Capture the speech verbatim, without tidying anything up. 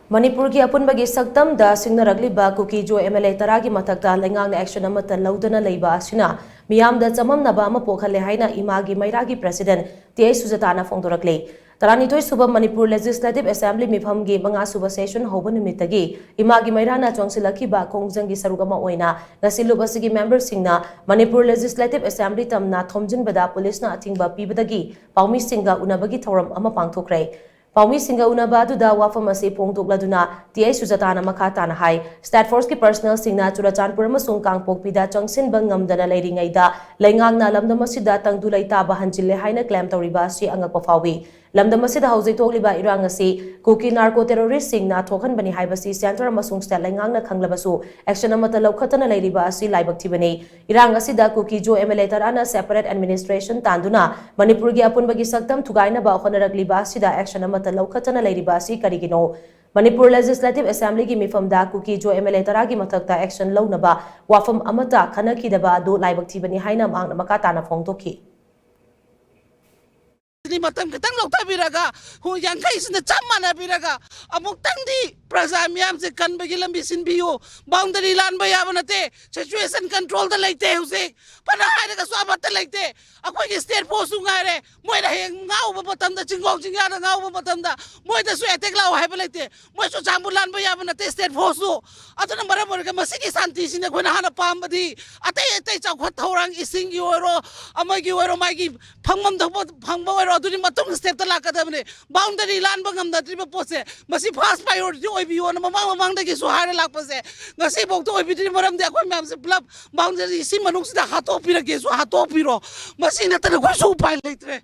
ꯃꯅꯤꯄꯨꯔꯒꯤ ꯑꯄꯨꯟꯕꯒꯤ ꯁꯛꯇꯝꯗ ꯁꯤꯡꯅꯔꯛꯂꯤꯕ ꯀꯨꯀꯤ-ꯖꯣ MLA ꯇꯔꯥꯒꯤ ꯃꯊꯛꯇ ꯂꯩꯉꯥꯛꯅ action ꯑꯃꯠꯇ ꯂꯧꯗꯅ ꯂꯩꯕ ꯑꯁꯤꯅ ꯃꯤꯌꯥꯝꯗ ꯆꯃꯝꯅꯕ ꯑꯃ ꯄꯣꯛꯍꯜꯂꯦ ꯍꯥꯏꯅ ꯏꯃꯥꯒꯤ ꯃꯩꯔꯥꯒꯤ president ꯇꯤ ꯑꯩꯆ ꯁꯨꯖꯥꯇꯥꯅ ꯐꯣꯡꯗꯣꯔꯛꯂꯤ꯫ ꯇꯔꯥꯅꯤꯊꯣꯏ ꯁꯨꯕ ꯃꯅꯤꯄꯨꯔ Legislative Assembly ꯃꯤꯐꯝꯒꯤ ꯃꯉꯥ ꯁꯨꯕ session ꯍꯧꯕ ꯅꯨꯃꯤꯠꯇꯒꯤ ꯏꯃꯥꯒꯤ ꯃꯩꯔꯥꯅ ꯆꯪꯁꯤꯜꯂꯛꯈꯤꯕ ꯈꯣꯡꯖꯪꯒꯤ ꯁꯔꯨꯛ ꯑꯃ ꯑꯣꯏꯅ ꯉꯁꯤ ꯂꯨꯞ ꯑꯁꯤꯒꯤ memberꯁꯤꯡꯅ ꯃꯅꯤꯄꯨꯔ Legislative Assembly ꯇꯝꯅ ꯊꯣꯝꯖꯤꯟꯕꯗ ꯄꯨꯂꯤꯁꯅ ꯑꯊꯤꯡꯕ ꯄꯤꯕꯗꯒꯤ ꯄꯥꯎꯃꯤꯁꯤꯡꯒ ꯎꯅꯕꯒꯤ ꯊꯧꯔꯝ ꯑꯃ ꯄꯥꯡꯊꯣꯛꯈ꯭ꯔꯦ꯫ ꯄꯥꯎꯃꯤꯁꯤꯡꯒ ꯎꯅꯕ ꯑꯗꯨꯗ ꯋꯥꯐꯝ ꯑꯁꯤ ꯐꯣꯡꯗꯣꯛꯂꯗꯨꯅ ꯇꯤ ꯑꯩꯆ ꯁꯨꯖꯥꯇꯥꯅ ꯃꯈꯥ ꯇꯥꯅ ꯍꯥꯏ, State Forceꯀꯤ personnelꯁꯤꯡꯅ ꯆꯨꯔꯆꯥꯟꯄꯨꯔ ꯑꯃꯁꯨꯡ ꯀꯥꯡꯄꯣꯛꯄꯤꯗ ꯆꯪꯁꯤꯟꯕ ꯉꯝꯗꯅ ꯂꯩꯔꯤꯉꯩꯗ ꯂꯩꯉꯥꯛꯅ ꯂꯝꯗꯝ ꯑꯁꯤꯗ ꯇꯪꯗꯨ ꯂꯩꯇꯥꯕ ꯍꯟꯖꯤꯜꯂꯦ ꯍꯥꯏꯅ claim ꯇꯧꯔꯤꯕ ꯑꯁꯤ ꯑꯉꯛꯄ ꯐꯥꯎꯏ꯫ ꯂꯝꯗꯝ ꯑꯁꯤꯗ ꯍꯧꯖꯤꯛ ꯊꯣꯛꯂꯤꯕ ꯏꯔꯥꯡ ꯑꯁꯤ ꯀꯨꯀꯤ narco terroristꯁꯤꯡꯅ ꯊꯣꯛꯍꯟꯕꯅꯤ ꯍꯥꯏꯕꯁꯤ centre ꯑꯃꯁꯨꯡ state ꯂꯩꯉꯥꯛꯅ ꯈꯪꯂꯕꯁꯨ action ꯑꯃꯠꯇ ꯂꯧꯈꯠꯇꯅ ꯂꯩꯔꯤꯕ ꯑꯁꯤ ꯂꯥꯏꯕꯛ ꯊꯤꯕꯅꯤ꯫ ꯏꯔꯥꯡ ꯑꯁꯤꯗ ꯀꯨꯀꯤ-ꯖꯣ MLA ꯇꯔꯥꯅ separate administration ꯇꯥꯟꯗꯨꯅ ꯃꯅꯤꯄꯨꯔꯒꯤ ꯑꯄꯨꯟꯕꯒꯤ ꯁꯛꯇꯝ ꯊꯨꯒꯥꯏꯅꯕ ꯍꯣꯠꯅꯔꯛꯂꯤꯕ ꯑꯁꯤꯗ action ꯑꯃꯠꯇ ꯂꯧꯈꯠꯇꯅ ꯂꯩꯔꯤꯕ ꯑꯁꯤ ꯀꯔꯤꯒꯤꯅꯣ? ꯃꯅꯤꯄꯨꯔ Legislative Assemblyꯒꯤ ꯃꯤꯐꯝꯗ ꯀꯨꯀꯤ-ꯖꯣ MLA ꯇꯔꯥꯒꯤ ꯃꯊꯛꯇ action ꯂꯧꯅꯕ ꯋꯥꯐꯝ ꯑꯃꯠꯇ ꯈꯟꯅꯈꯤꯗꯕ ꯑꯗꯨ ꯂꯥꯏꯕꯛ ꯊꯤꯕꯅꯤ ꯍꯥꯏꯅ ꯃꯍꯥꯛꯅ ꯃꯈꯥ ꯇꯥꯅ ꯐꯣꯡꯗꯣꯛꯈꯤ꯫ ꯁꯤꯗꯤ ꯃꯇꯝ ꯈꯤꯇꯪ ꯂꯧꯊꯕꯤꯔꯒ, ꯍꯨ ꯌꯥꯡꯈꯩꯁꯤꯅ ꯆꯞ ꯃꯥꯟꯅꯕꯤꯔꯒ, ꯑꯃꯨꯛꯇꯪꯗꯤ ꯄ꯭ꯔꯖꯥ ꯃꯤꯌꯥꯝꯁꯦ ꯀꯟꯕꯒꯤ ꯂꯝꯕꯤ ꯁꯤꯟꯕꯤꯌꯨ꯫ Boundary ꯂꯥꯟꯕ ꯌꯥꯕ ꯅꯠꯇꯦ, situation controlꯗ ꯂꯩꯇꯦ ꯍꯧꯖꯤꯛ꯫ ꯐꯅ ꯍꯥꯏꯔꯒꯁꯨ ꯑꯃꯠꯇ ꯂꯩꯇꯦ꯫ ꯑꯩꯈꯣꯏꯒꯤ state forceꯁꯨ ꯉꯥꯏꯔꯦ, ꯃꯣꯏꯅ ꯍꯌꯦꯡ ꯉꯥꯎꯕ ꯃꯇꯝꯗ, ꯆꯤꯡꯒꯣꯡ ꯆꯤꯡꯌꯥꯗ ꯉꯥꯎꯕ ꯃꯇꯝꯗ ꯃꯣꯏꯗꯁꯨ attack ꯂꯥꯛꯑꯣ ꯍꯥꯏꯕ ꯂꯩꯇꯦ꯫ ꯃꯣꯏꯁꯨ ꯆꯥꯡꯕꯨ ꯂꯥꯟꯕ ꯌꯥꯕ ꯅꯠꯇꯦ state forceꯁꯨ꯫ ꯑꯗꯨꯅ ꯃꯔꯝ ꯑꯣꯏꯔꯒ ꯃꯁꯤꯒꯤ ꯁꯥꯟꯇꯤꯁꯤꯅ ꯑꯩꯈꯣꯏꯅ ꯍꯥꯟꯅ ꯄꯥꯝꯕꯗꯤ, ꯑꯇꯩ ꯑꯇꯩ ꯆꯥꯎꯈꯠ ꯊꯧꯔꯥꯡ, ꯏꯁꯤꯡꯒꯤ ꯑꯣꯏꯔꯣ, ꯑꯃꯒꯤ ꯑꯣꯏꯔꯣ, ꯃꯥꯒꯤ ꯐꯪꯐꯝ ꯊꯣꯛꯄ ꯐꯪꯕ ꯑꯣꯏꯔꯣ, ꯑꯗꯨꯗꯤ ꯃꯇꯨꯡ stepꯇ ꯂꯥꯛꯀꯗꯕꯅꯤ꯫ Boundary ꯂꯥꯟꯕ ꯉꯝꯅꯗ꯭ꯔꯤꯕ ꯄꯣꯠꯁꯦ, ꯃꯁꯤ first priority ꯑꯣꯏꯕꯤꯌꯣꯅ ꯃꯃꯥꯡ ꯃꯃꯥꯡꯗꯒꯤꯁꯨ ꯍꯥꯏꯔ ꯂꯥꯛꯄꯁꯦ, ꯉꯁꯤꯐꯥꯎꯗ ꯑꯣꯏꯕꯤꯗ꯭ꯔꯤ꯫ ꯃꯔꯝꯗꯤ ꯑꯩꯈꯣꯏ ꯃꯌꯥꯝꯁꯦ ꯄꯨꯂꯞ boundary ꯁꯤ ꯃꯅꯨꯡꯁꯤꯗ ꯍꯥꯠꯇꯣꯛꯄꯤꯔꯒꯦꯁꯨ ꯍꯥꯠꯇꯣꯛꯄꯤꯔꯣ, ꯃꯁꯤ ꯅꯠꯇꯅ ꯑꯩꯈꯣꯏꯁꯨ ꯎꯄꯥꯏ ꯂꯩꯇ꯭ꯔꯦ꯫